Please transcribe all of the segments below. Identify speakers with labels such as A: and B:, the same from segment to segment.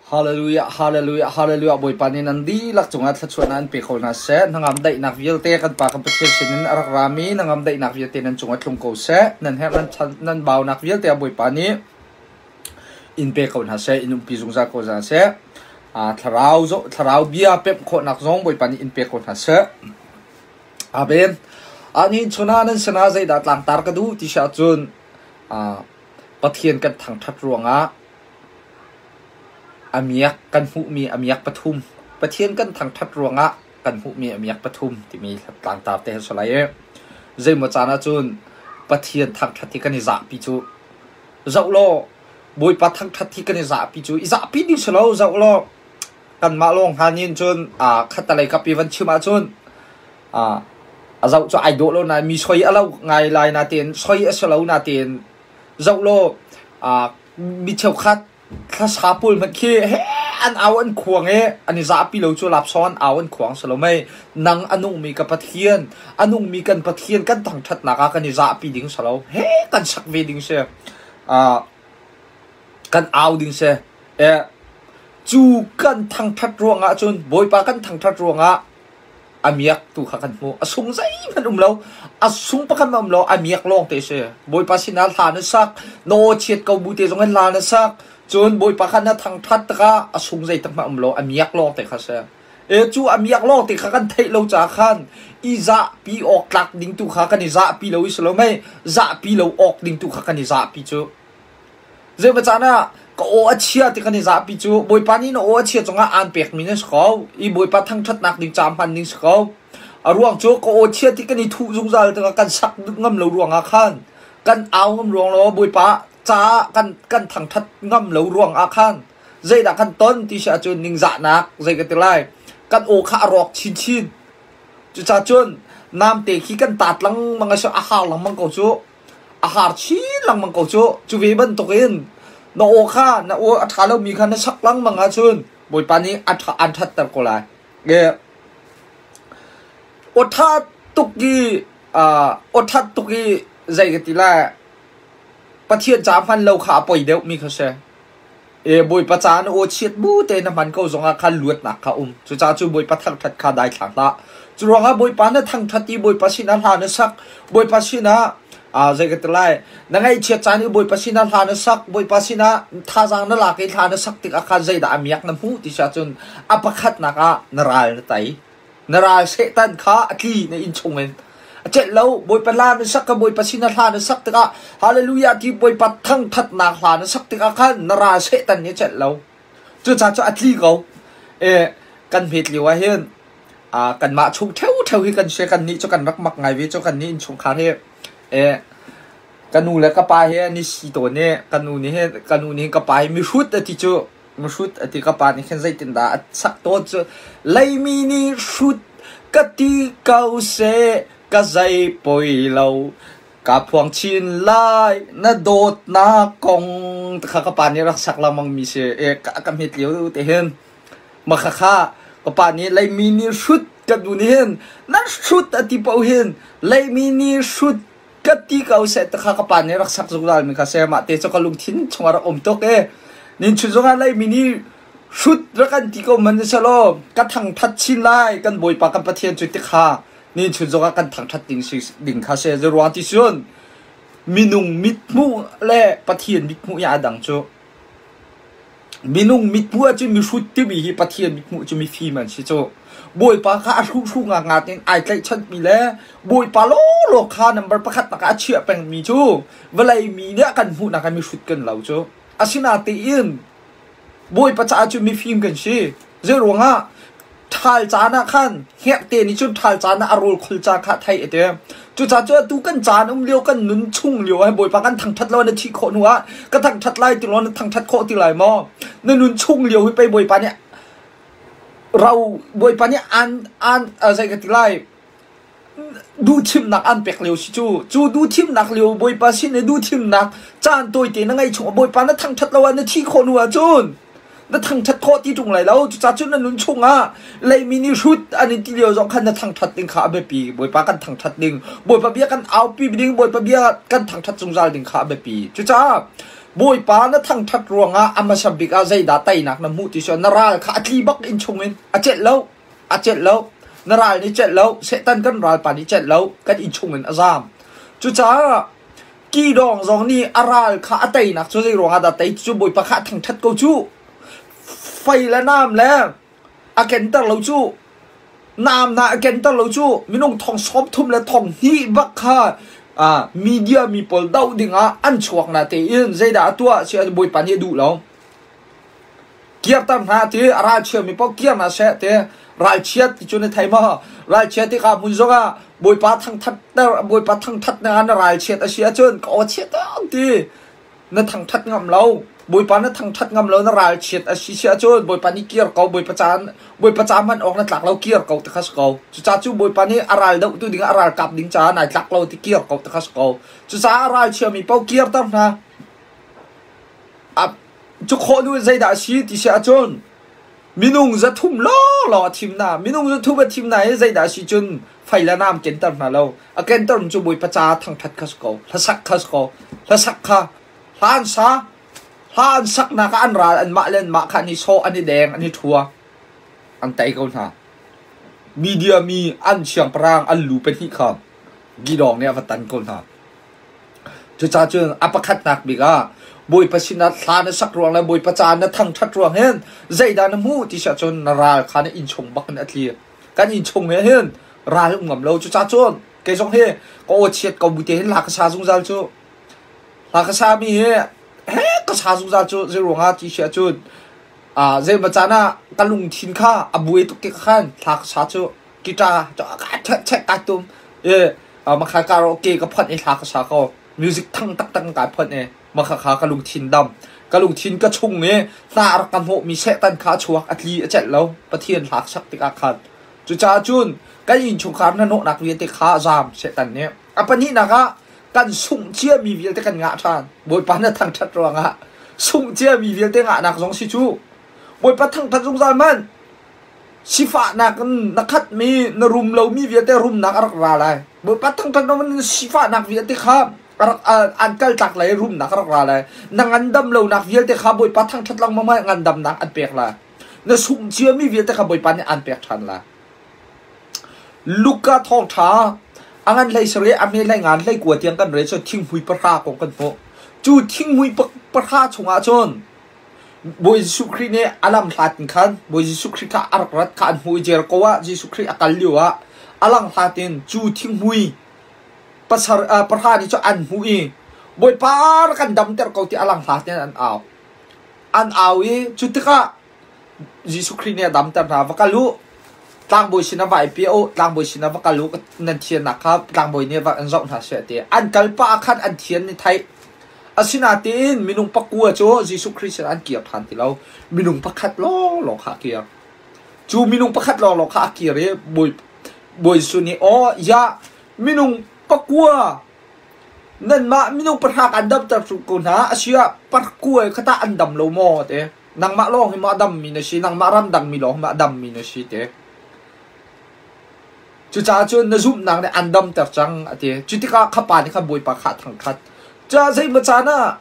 A: Hallelujah, hallelujah, hallelujah. Bawipa nih nan dihlak cungah thluachuahnak an pe ko hna seh. Hnangam daihnak vialte kan Pa kan Pathian sinin a rak rami hnangam daihnak vialte nan cungah tlung ko seh. Nan herh nan chan nan baunak vialte ah Bawipa nih in pe ko hna seh, in umpi zungzal ko hna seh. Thlarau thlarau bia pemh khawhnak zong Bawipa nih in pe ko hna seh. Amen. Ani chuna nan sinah zeidah tlangtar ka duh ti si ahcun Pathian kan thangṭhat ruangah A miak kan hmuhmi a miak pathum. Pathian kan thangṭhat ruangah kan hmuhmi a miak pathum timi tlangtar te a si lai i zeimaw caan ahcun Pathian thangṭhat hi kan i zahpi cu. Zoh law Bawipa thangṭhat hi kan i zahpi cu. I zahpi ding si lo zoh law kanmah lawng hnga nih cun khattalei kap i van chim ahcun a zoh cu ai dawh lo nain mi soi a lo ngai lai natein soi a si lo natein zoh law mi cheukhat thlasa pawl hmanh khi he an au an khuang i an i zahpi lo cu lapsawng an au an khuang si lo mei. Nang a nungmi ka Pathian, a nungmi kan Pathian kan thangṭhatnak ah kan i zahpi ding si lo. He kan sak ve ding si. Kan au ding si. Cu kan thangṭhat ruangah cun Bawipa kan thangṭhat ruangah a miak tu kha kan hmuh. A sung zeihmanh um lo. A sung pakhat hmanh um lo. A miak lawng te si. Bawipa sinah hla na sak. Na aw chiat ko bu te zong in hla na sak. Cun Bawipa kha na thangṭhat tikah a sung zeitak hmanh um lo. A miak lawng te kha si. E cu a miak lawng te kha kan theih lo caah khan i zahpi awk tlak ding tu kha kan i zahpi lo i si lo mei. Zahpi lo awk ding tu kha kan i zahpi cu. Zeimaw caan ah ka aw a chia ti kan i zahpi cu Bawipa nih na aw a chia cungah aan pekmi na si ko. I Bawipa thangṭhatnak ding ca hman ding si ko. A ruang cu ka aw chia ti kan i thuh zungzal tikah kan sak ngam lo ruangah khan kan au ngam ruang lo Bawipa caah kan kan thangṭhat ngam lo ruangah khan zeidah kan ton ti si ahcun ningzahnak zei ka ti lai kan aw kha a rawk chinchin. Cucaah cun namte khi kan taat lengmang a si a har lengmang ko cu. A har chin lengmang ko cu. Cu ve bantukin na aw kha na aw a ṭha lomi kha na sak lengmang ahcun Bawipa nih a ṭha an ṭhatter ko lai. Aw ṭha tuk i aw ṭhat tuk i zei ka ti lai Pathian ca hman lo kha a poi deuhmi kha si. E Bawipa ca na aw chiat bu te na hman ko zongah khan luatnak kha um. Cucaah cu Bawipa thangṭhat kha daithlang hlah. Cu ruangah Bawipa na thangṭhat i Bawipa sinah hla na sak, Bawipa sinah zei ka ti lai, na ngaihchiat caan i Bawipa sinah hla na sak, Bawipa sinah thazaang na lak i hla na sak tikah khan zeidah a miak na hmuh ti si ahcun a pakhatnak ah na ral na tei. Na ral Satan kha a tli na inn chungin. A celh lo, Bawipa hla na sak ka Bawipa sin ah hla na sak tikah Hallelujah ti Bawipa thangthatnak hla na sak tikah khan na ral Satan nih a celh lo. Cucaah cu a tli ko. E, kan hmet lio ah hin kanmah chung ṭheuṭheu hi kan si kan nih cu kan rak mak ngai ve cu kan nih innchungkhar hi e, ka nu le ka pa hi an i si tawn i ka nu nih hin ka nu nih ka pa hi mihrut a ti cu Mihrut a ti ka pa nih khin zeitindah a sak tawn cu leimi nih hrut ka ti ko seh ka zei poi lo ka phuang chin lai na dawtnak kong kha ka pa nih rak sak lengmang mi si e ka hmet lio te hin ma kha kha ka pa nih leimi nih hrut ka nu nih hin na hrut a ti paoh hin leimi nih hrut ka ti ko seh ti kha ka pa nih rak sak zungzal mi kha si mah te cu ka lungthin chungah rak um tuk i nin chun zongah leimi nih hrut rak kan ti ko man selaw ka thangthat chin lai kan bawipa kan pathian cu ti kha nin chun zongah kan thangthat ding si ding kha si ruang ti cun minung mithmuh le pathian mithmuh i a dang cu Minung mithmuh ahcun mihrut timi hi Pathian mithmuh cu mifim an si cu. Bawipa kha a hruhru ngangat in ai tlaihchanmi le Bawipa lawlaw kha number pakhat nak ah a chiah pengmi cu vawlei mi nih a kan hmuhnak ah mihrut kan lo cu. Asinain Bawipa caah cun mifim kan si. Zeiruangah ṭhal caan ah khan hngerhte nih cun ṭhal caan ah a rawl khul ca kha theih a ti. Cucaah cu atu kan caan um lio kan nun chung lio ah Bawipa kan thangṭhat lo na thih khawh hnu ah ka thangṭhat lai ti law na thangṭhat khawh ti lai maw? Na nun chung lio hi pei Bawipa nih ro Bawipa nih an an zei ka ti lai Duhthimnak an pek lio si cu. Cu duhthimnak lio Bawipa sin i duhthimnak caan tawite na ngeih chungah Bawipa na thangṭhat lo ah na thi khawh hnu ahcun na thangṭhat khawh ti ṭung lai lo. Cucaah cun na nun chungah leimi nih hrut an in ti lio zong khan na thangṭhat ding kha a biapi. Bawipa kan thangṭhat ding, Bawipa bia kan aupi ding, Bawipa bia kan thangṭhat zungzal ding kha a biapi. Cucaah Bawipa na thangṭhat ruangah a hmasa bik ah zeidah teinak na hmuh ti cu na ral kha a tli bak inn chungin a celh lo, a celh lo. Na ral nih celh lo, Satan kan ralpa nih celh lo, kan inn chungin a zaam. Cucaah kidawng zong nih a ral kha a teinak cu zei ruangah dah tei cu Bawipa kha a thangṭhat ko cu. Fei le nam le a kenter lo cu naam hna a kenter lo cu minung thong 30 le thong hnih bak kha media mi pawl doh dingah an chuak na tein zeidah a tuah si Bawipa nih a duh lo. Kirter hna ti a ralchia mi paoh kir hna seh ti ralchiat ti cu na thei maw? Ralchiat ti ka hmun zongah Bawipa thangthat Bawipa thangthat na na ralchiat a si ahcun ka aw chiat ti na thangthat ngam lo. Bawipa na thangthat ngam lo na ralchiat a si si ahcun Bawipa nih kir ko Bawipa caan Bawipa ca hman awk na tlak lo kir ko ti kha si ko. Cucaah cu Bawipa nih a ral dohtu ding a ralkap ding caah nai tlak lo ti kir ko ti kha si ko. Cucaah a ralchia mi paoh kirter hna. Cu khawh nu zeidah a si ti si ahcun minung 300 lawnglawng a thim hna. Minung 300 a thim hna i zeidah a si cun fei le nam kenter hna lo. A kenter cu Bawipa ca thangṭhat kha si ko. Hlasak kha si ko. Hlasak kha hla an sa. Hla an saknak ah an ral anmah le anmah kha an i sawh, an i deng, an i ṭhua. An tei ko hna. Media mi an siangpahrang an lu pahnih kha Gidawng nih a va tan ko hna. Cucaah cun a pakhatnak bik ah Bawipa sinah thla na sak ruang le Bawipa ca na thangṭhat ruang hin zeidah na hmuh ti si ahcun na ral kha na innchung bak in a tli. Kan innchung he hin ral um ngam lo. Cucaah cun kei zong hi ka aw chiat ko bu te hin hla ka sa zungzal cu. Hla ka sa mi hi he ka sa zungzal cu zei ruangah ti si ahcun zeimaw caan ah ka lungthin kha a buai tuk tik khan hla ka sa cu. Guitar ka check ka tum i makha karaoke ka phawnh i hla ka sa ko. Music thang taktak in kai phawnh i makha kha ka lungthin dam. Ka lungthin ka chung i hna a rak ka hnawhmi Satan kha a chuak, a tli, a celh lo. Pathian hla ka sak tikah khan. Cucaah cun kan innchungkhar hnahnawhnak vialte kha a zaam Satan nih. A pahnihnak ah kan sungh ciami vialte kan ngah ṭhan. Bawipa na thangṭhat ruangah sungh ciami vialte ngahnak zong si cu. Bawipa thangṭhat zungzal hmanh. Sifahnak in na khatmi, na rum lomi vialte rumnak a rak ra lai. Bawipa thangṭhat na sifahnak vialte kha a rak an kaltlak lai i rumnak a rak ra lai. Na ngandam lonak vialte kha Bawipa thangṭhat lengmang ah ngandamnak an pek lai. Na sungh ciami vialte kha Bawipa nih aan pek ṭhan lai. Luka thawngṭha a ngan hlei sarih a hme hlei ngan hlei kua tiang kan rel cu thinghmui pahra kong kan hmuh. Cu thinghmui pahra chungah cun Bawi Jesuh Khrih nih a lamhlat in khan Bawi Jesuh Khrih kha a rak rat kha an hmuh i Jericho ah Jesuh Khrih a kal lio ah a langhlat in cu thinghmui pasar pahra nih cun an hmuh i Bawipa rak kan damter ko ti a langhlat in an au. An au i cu tikah Jesuh Khrih nih a damter hna. Va kal u, tlangbawi sinah va i piah u, tlangbawi sinah va kal u, nan thiannak kha tlangbawi nih va an zoh hna seh a ti. An kal pah ah khan an thian ni theih. Asinain minung pakua cu Jesuh Khrih sinah an kir ṭhan ti lo. Minung pakhat lawnglawng kha a kir. Cu minung pakhat lawnglawng kha a kir i Bawi, Bawi Jesuh nih, Aw, ya, minung pakua nanmah minung pahra kan damter ko hna, asiah pakua kha tah an dam lo maw? Ti. Nangmah lawng hi maw a dammi na si, nangmah ramdangmi lawng hi maw a dammi na si? Ti. Cucaah cun na zumhnak nih an damter cang a ti. Cu tikah kha pa nih khan Bawipa kha a thangṭhat. Cucaah zeimaw caan ah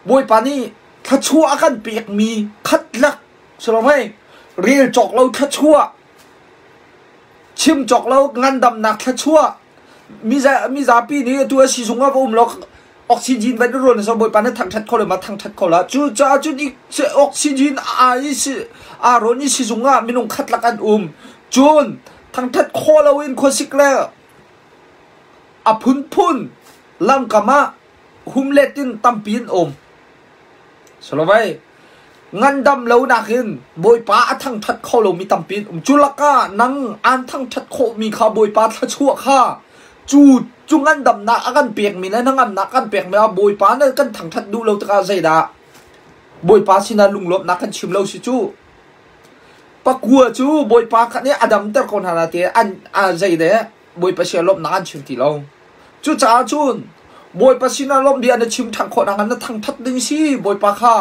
A: Bawipa nih thluachuah a kan pekmi khatlak si lo mei rel cawk lo thluachuah chim cawk lo ngandamnak thluachuah mizapi nih atu a sizung ah va um law oxygen van i rawn so Bawipa na thangṭhat kho lo ma thangṭhat kho la. Cucaah cun oxygen aa i aa rawn i sizung ah minung khatlak an um. Cun thangṭhat khawh loin khuasik le a phunphun lamkam ah humlet in tampi an um. Salovei, ngandam lonak in Bawipa a thangṭhat kho lomi tampi an um. Cu lakah nang aan thangṭhat khawhmi kha Bawipa thluachuah kha cu cu ngandamnak a kan pekmi le hnangamnak a kan pekmi ah Bawipa na kan thangṭhat duh lo tikah zeidah Bawipa sinah lunglawmhnak kan chim lo si cu. Pakua cu Bawipa kha nih a damter ko hna na ti an zei deh Bawipa sin lawmhnak an chim ti lo. Cucaah cun Bawipa sinah lawmh bia na chim ṭhan khawh nakhnga na thangṭhat ding si Bawipa kha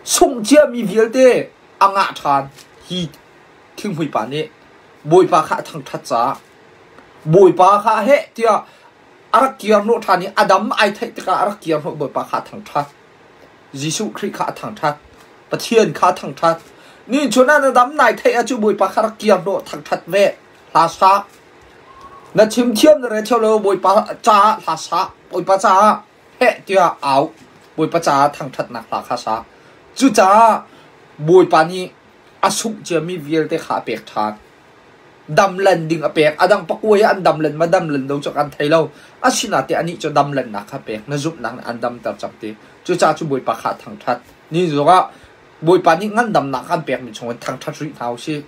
A: sungh ciami vialte a ngah ṭhan hi thinghmui pa nih Bawipa kha a thangṭhat caah Bawipa kha heh tiah a rak kir hnawh ṭhan i a dam ai theih tikah a rak kir hnawh Bawipa kha a thangṭhat. Jesuh Khrih kha a thangṭhat. Pathian kha a thangṭhat. Ni chun ah na dam nai theih ahcun Bawipa kha rak kir hnawh thangṭhat ve. Hla sa. Na chim thiam na rel lo Bawipa caah hla sa. Bawipa caah heh tiah au. Bawipa caah thangṭhatnak hla kha sa. Cucaah Bawipa nih a sungh ciami vialte kha a pek ṭhan. Dam lan ding a pek. A dang pakuai ah an dam lan ma dam lan lo cu kan thei lo. Asinain anih cu dam lannak kha pek. Na zumhnak nih an damter cang ti. Cucaah cu Bawipa kha a thangṭhat. Ni zongah Bawipa nih ngandamnak an pekmi chungin thangṭhat rih hna u sih.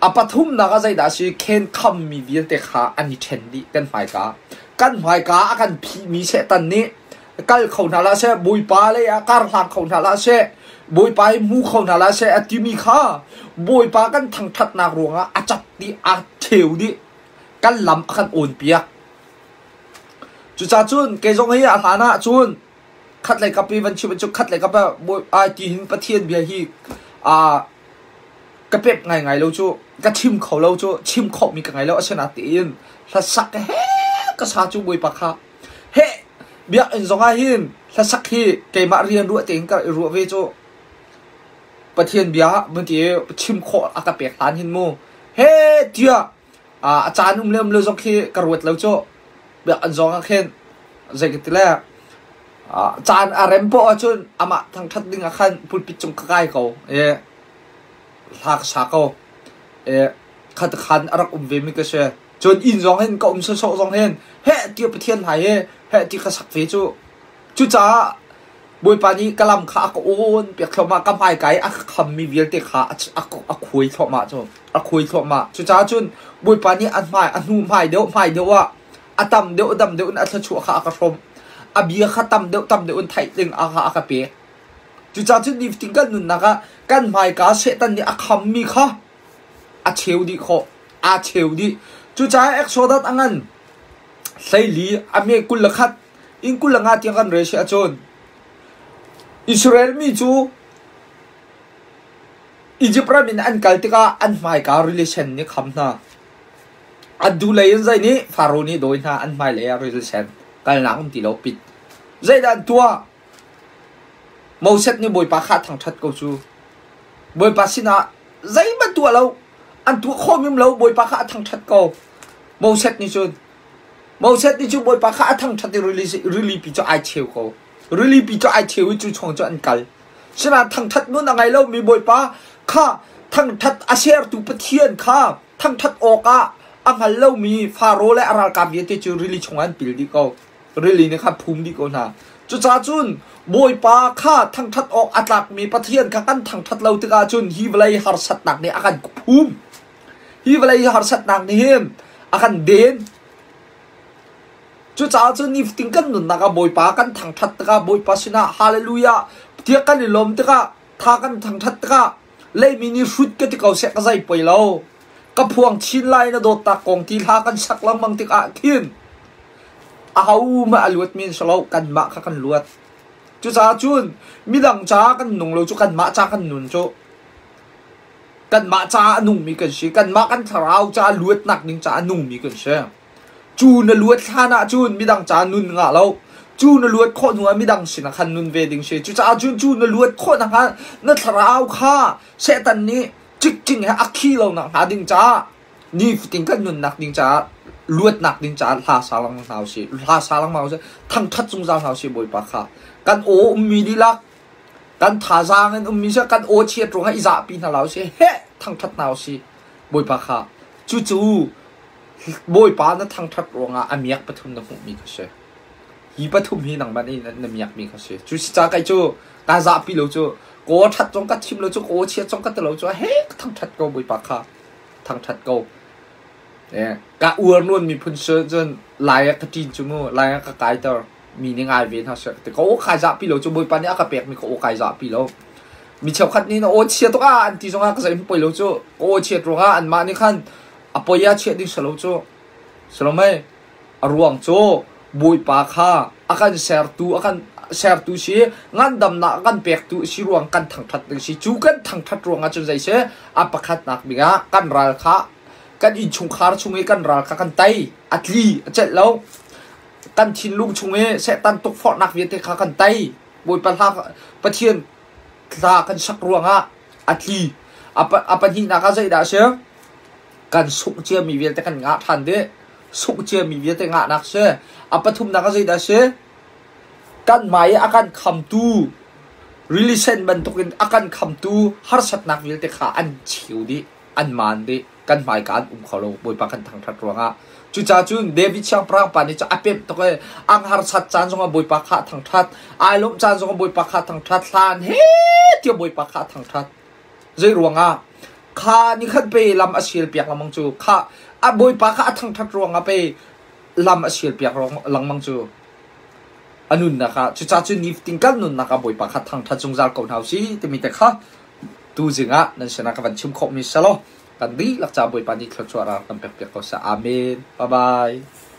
A: A pathumnak ah zeidah a si? Khenkhammi vialte kha an i ṭhen dih kan hmaika. Kan hmaika a kan phihmi Satan nih kal kho hna hlah seh, Bawipa lei ah kar hlang kho hna hlah seh, Bawipa hi hmu kho hna hlah seh a timi kha Bawipa kan thangṭhatnak ruangah a cat dih, a cheu dih. Kan lam a kan awnpiak. Cucaah cun kei zong hi a hlan ah cun khatlei kap i van chim cu khatlei kap ah ti hin Pathian bia hi ka pep ngaingai lo cu ka chim kho lo cu chim khawhmi ka ngei lo asinain hlasak he ka sa cu Bawipa kha heh biakinn zongah hin hlasak hi keimah rian ruah tein ka i ruah ve cu Pathian bia mun ti chim khawh a ka pek hlan hin mu he tiah a caan um le um lo zong khi ka ruat lo cu biakinn zong ah khin zei ka ti le caan a rem poah ahcun amah thangṭhat ding ah khan pulpit cung ka kai ko i hla ka sa ko i khat khan a rak um ve mi ka si. Cun inn zong hin ka um sawsawh zong hin heh tiah Pathian hmai hi heh ti ka sak ve cu. Cucaah Bawipa nih ka lam kha a ka awn piak thluahmah, ka hmaika i a ka khammi vialte kha a khuai thluahmah cu. A khuai thluahmah. Cucaah cun Bawipa nih a hmai, a hnu hmai deuh, hmai deuh ah a tam deuh, dam deuh in a thluachuah kha a ka hrawmh. A bia kha tam deuh, tam deuh in theih ding a kha a ka pek. Cucaah cun nifatin kan nunnak ah kan hmaika Satan nih a khammi kha a cheu dih khawh. Aa cheu dih. Cucaah Exodus a ngan 14 a me 21 in 25 tiang kan rel si ahcun Israel mi cu Egypt ram in an kal tikah an hmaika rili sen nih kham hna. An dulei in zei nih Faro nih dawi hna an hmailei ah rili sen kalnak um ti lo pit. Zeidah an tuah? Moses nih Bawipa kha a thangṭhat ko cu. Bawipa sinah zeihmanh tuah lo, an tuah khawh mim lo, Bawipa kha a thangṭhat ko. Moses nih cun Moses nih cun Bawipa kha a thangṭhat i rili pi cu ai cheu ko. Rili pi cu ai cheu i cu chung cu an kal. Sinain thangṭhat nun a ngei lomi Bawipa kha thangṭhat a sertu Pathian kha thangṭhat awkah a hngal lomi Faro le a ralkap vialte cu rili chungah an pil dih ko. Rili nih khan phum dih ko hna. Cucaah cun Bawipa kha thangṭhat awk a tlakmi Pathian kha kan thangṭhat lo tikah cun hi vawlei harsatnak nih a kan phum. Hi vawlei harsatnak nih hin a kan den. Cucaah cun nifatin kan nunnak ah Bawipa kan thangṭhat tikah Bawipa sinah hallelujah tiah kan i lawm tikah tha kan thangṭhat tikah leimi nih hrut ka ti ko seh ka zei poi lo. Ka phuang chin lai na dawtnak kong ti hla kan sak lengmang tikah khin ahohmah a luatmi an si lo kanmah kha kan luat. Cucaah cun midang caah kan nung lo cu kanmah ca kan nun cu. Kanmah caah a nungmi kan si. Kanmah kan thlarau caah luatnak ding caah a nungmi kan si. Cu na luat hlan ah cun midang caah nun ngah lo. Cu na luat khawh hnu ah midang sinah khan nun ve ding si. Cucaah cun cu na luat khawh nakhnga na thlarau kha Satan nih cikcing he a khi lo nakhnga ding caah nifatin kan nunnak ding caah luatnak ding caah hla sa lengmang hna usih. Hla sa lengmang usih. Thangṭhat zungzal hna usih Bawipa kha. Kan aw ummi dihlak kan thazaang in ummi si kan aw chiat ruangah i zahpi hna hlah usih heh thangṭhat hna usih Bawipa kha cucu Bawipa na thangṭhat ruangah a miak pathum na hmuhmi kha si hi pathum hi nangmah nih na miakmi kha si cu si ca kai cu kaa zahpi lo cu kaw ṭhat zong ka thim lo cu kaw chiat zong ka ti lo cu heh ka thangṭhat ko Bawipa kha thangṭhat ko ka uar nuan miphun cun lai ah ka ṭin cu mu lai ah ka kaiter mi nih ngai ve hna seh ka ti. Ka aw kai zahpi lo cu Bawipa nih a ka pekmi ka aw kai zahpi lo. Mi cheukhat nih na aw chia tuk ah an ti zongah ka zeihmanh poi lo cu. Ka aw chiat ruangah anmah nih khan a poi ah chiah ding si lo cu. Si lo mei? A ruang cu Bawipa kha a kan sertu a kan sertu si ngandamnak a kan pektu si ruang kan thangṭhat ding si. Cu kan thangṭhat ruangah cun zei si a pakhatnak bik ah kan ral kha kan innchungkhar chung i kan ral kha kan tei a tli a celh lo. Kan thinlung chung i Satan tukforhnak vialte kha kan tei. Bawipa hla Pathian hla kan sak ruangah a tli. A pahnihnak ah zeidah a si? Kan sungh ciami vialte kan ngah ṭhan dih. Sungh ciami vialte ngahnak si. A pathumnak ah zeidah a si? Kanmah i a kan khamtu rili sen bantukin a kan khamtu harsatnak vialte kha an cheu dih, an maan dih. Kan hmaika an um kho lo Bawipa kan thangṭhat ruangah. Cucaah cun David siangpahrang pa nih cun a pemh tuk i ang harsat caan zongah Bawipa kha a thangṭhat, ai lawmh caan zongah Bawipa kha a thangṭhat, hlan he tiah Bawipa kha a thangṭhat. Zei ruangah? Kha ni khat pe lam a sial piak lengmang cu kha a Bawipa kha a thangṭhat ruangah pe lam a sial piak lengmang cu a nunnak ah cucaah cun nifatin kan nunnak ah Bawipa kha thangṭhat zungzal ko hna usih timi te kha tuzing ah nan sinah ka van chim khawhmi si law kan dihlak ca Bawipa nih thluachuah ral kan pek piak ko seh. Amen. Bye bye.